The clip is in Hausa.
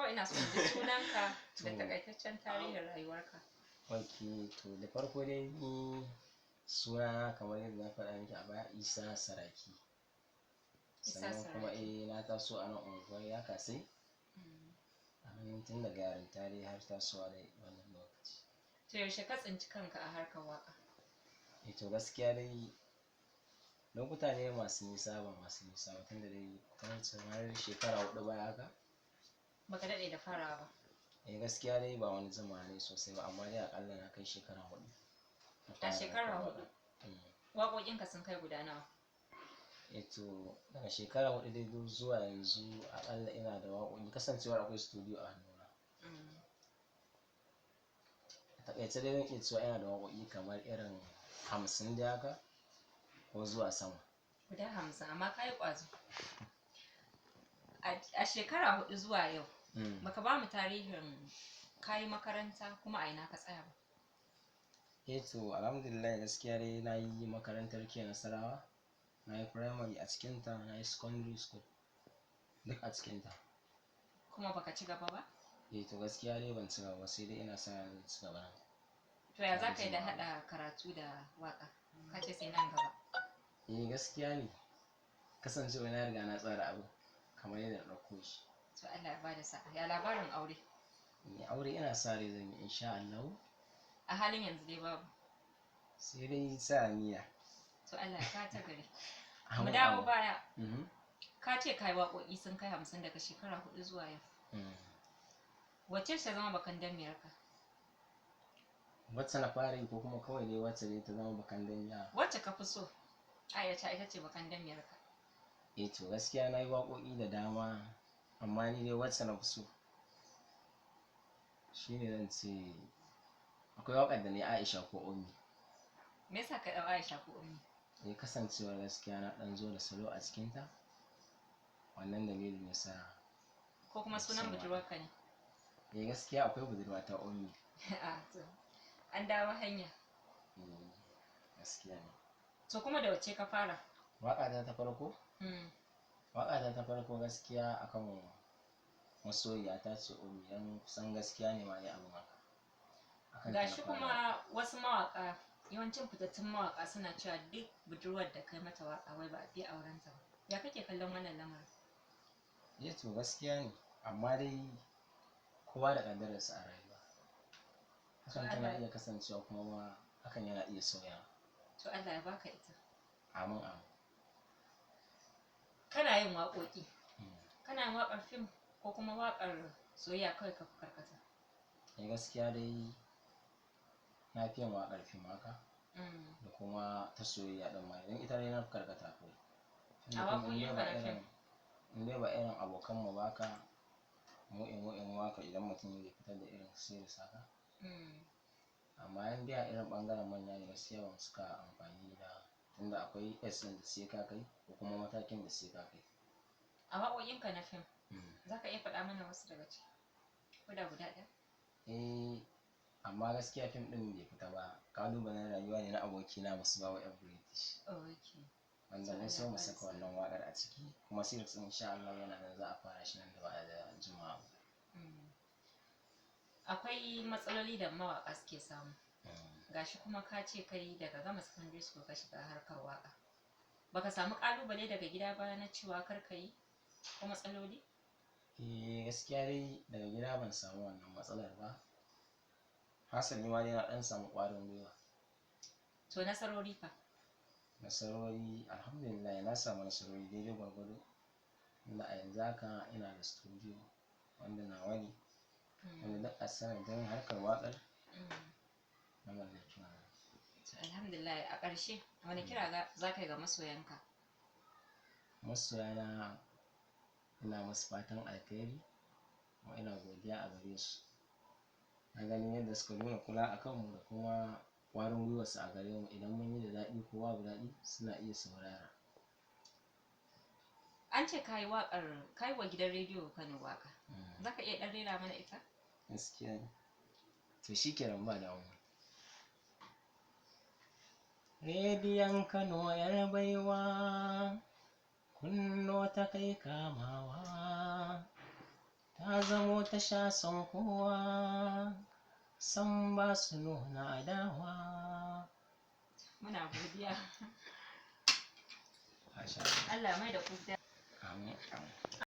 Kawai ina so in ji sunanka da To. takaitaccen tarihin rayuwarka. Ok, to da farko dai ni sunana kamar yadda na faɗa miki a baya, Isa Saraki. Isa Sannan kuma Saraki. eh, na taso a nan unguwar Yakasai. A nan tun daga yarinta dai har tasowa dai wannan lokaci. To, yaushe ka tsinci kanka a harkar waƙa? Eh, to gaskiya dai lokuta ne masu nisa, ba masu nisa ba, tunda dai kamar shekara 4 baya haka. Baka daɗe da farawa ba. Eh, gaskiya dai ba wani jimawa ne sosai ba, amma dai aƙalla na kai shekara 4 na A fara shekara harkar 4. waƙa. Waƙoƙinka sun kai guda nawa? Eh, to daga shekara 4 dai zuwa yanzu aƙalla ina da waƙoƙi, kasancewar akwai studio a hannuna. A taƙaice dai zan iya cewa ina da waƙoƙi kamar irin 50 dai haka ko zuwa sama. Guda 50, amma ka yi ƙwazo. A shekara 4 zuwa yau, baka ba mu tarihin ka yi makaranta kuma a ina ka tsaya ba. Eh, to alhamdulillah, gaskiya dai na yi makarantar K Nasarawa, na yi primary a cikinta, na yi secondary school duk a cikinta. Kuma baka ci gaba ba? Eh, to gaskiya dai ban ci gaba ba, sai dai ina sa ran zan ci gaba nan. To ya Ba za da ka yi da jimawa ba. haɗa karatu da waƙa? Ka ce sai nan gaba. Eh, gaskiya ne. Kasancewar na riga na tsara abu kamar yadda na ɗauko shi. To Allah ya bada sa'a. Ya labarin aure? Ni aure ina sa rai zan yi insha Allahu. A halin yanzu dai babu. Sai dai sa niyya. To Allah ya kawo ta gari. Mu Amin dawo amin. baya. Ka ce ka yi waƙoƙi sun kai 50 daga shekara 4 zuwa yau. Wacce ce ta zama bakandamiyarka? Wacce na fara yi ko kuma kawai dai wacce dai ta zama bakandamiya? Wacce ka fi so? A iya cewa ita ce bakandamiyarka. Eh, to gaskiya na yi waƙoƙi da dama, amma ni dai wacce na fi so shine zan ce akwai waƙar da na yi, Aisha ko Ummi. Me yasa ka ɗau Aisha ko Ummi? Eh, kasancewar gaskiya na ɗan zo da salo a cikinta. Wannan dalilin ya sa Ko kuma na fi sunan son waƙar. budurwarka ne? Eh, gaskiya akwai budurwata Ummi. A to an dawo hanya. Eh, gaskiya ne. To kuma da wacce ka fara? Waƙata ta farko? Waƙata ta farko gaskiya akan masoyiya ta ce Ummi, don kusan gaskiya ne ma dai abin haka. Akan ta na Gashi fara. kuma wasu mawaƙa, yawancin fitattun mawaƙa, suna cewa duk budurwar da kai mata waƙa wai ba a fiye aurenta ba. Ya kake kallon wannan lamarin? Eh, to gaskiya ne, amma dai kowa da ƙaddararsa a rayuwa. To Hakan tana Allah iya kasancewa kuma ma hakan yana iya sauyawa. To Allah ya baka ita. Amin amin. Kana yin waƙoƙi. Kana yin waƙar fim ko kuma waƙar soyayya kawai ka fi karkata? Eh, gaskiya dai na fi yin waƙar fim haka da kuma ta soyayya ɗin ma, idan ita dai na fi karkata kawai. A Tunda fim in dai waƙoƙinka ba na fim? irin in dai ba irin abokanmu ba haka, mu imu imu haka, idan mutum zai fitar da irin series haka. Amma in dai a irin ɓangaren manya ne, gaskiya ba mu cika amfani da, tunda akwai age ɗin da sai ka kai ko kuma matakin da sai ka kai. A waƙoƙinka na fim, za ka iya faɗa mana wasu daga ciki? Ko da guda ɗaya? Eh, amma gaskiya fim ɗin bai fita ba. Ƙalubalen rayuwa ne na abokina Musbahu Yan British. Wanda To mun Allah so ya mu bada saka sa'a. wannan waƙar a ciki, kuma series ɗin insha Allah yana nan za a fara shi nan da ba da jimawa ba. Akwai matsaloli da mawaƙa suke samu. Gashi kuma ka ce kai daga gama secondary school ka shiga harkar waƙa. Baka samu ƙalubale daga gida ba na cewa kar ka yi, ko matsaloli? Eh, gaskiya dai daga gida ban samu wannan matsalar ba. Hasali ma dai na ɗan samu ƙwarin gwiwa. To nasarori fa? Nasarori, alhamdulillah, na samu nasarori daidai gwargwado. Inda a yanzu haka ina da studio wanda nawa ne. Wanda duk a sanadin harkar waƙar na mallaki wannan. To alhamdulillah, a ƙarshe wani kira za ka yi ga masoyanka? Masoyana ina musu fatan alkhairi kuma ina godiya a gare su. Na ganin yadda suka nuna kula a kanmu da kuma ƙwarin gwiwarsu a gare mu, idan mun yi da daɗi ko babu daɗi suna iya saurara. An ce ka yi waƙar, ka yi wa gidan rediyo Kano waƙa. Za ka iya ɗan rera mana ita? Gaskiya ne. To shi kenan, ba damuwa. Rediyon Kano 'yar baiwa, kunno ta kai kamawa, ta Na zamo tasha son kowa, san ba su nuna adawa. Muna godiya. Masha Allah mai da ku gida. Allah. Amin.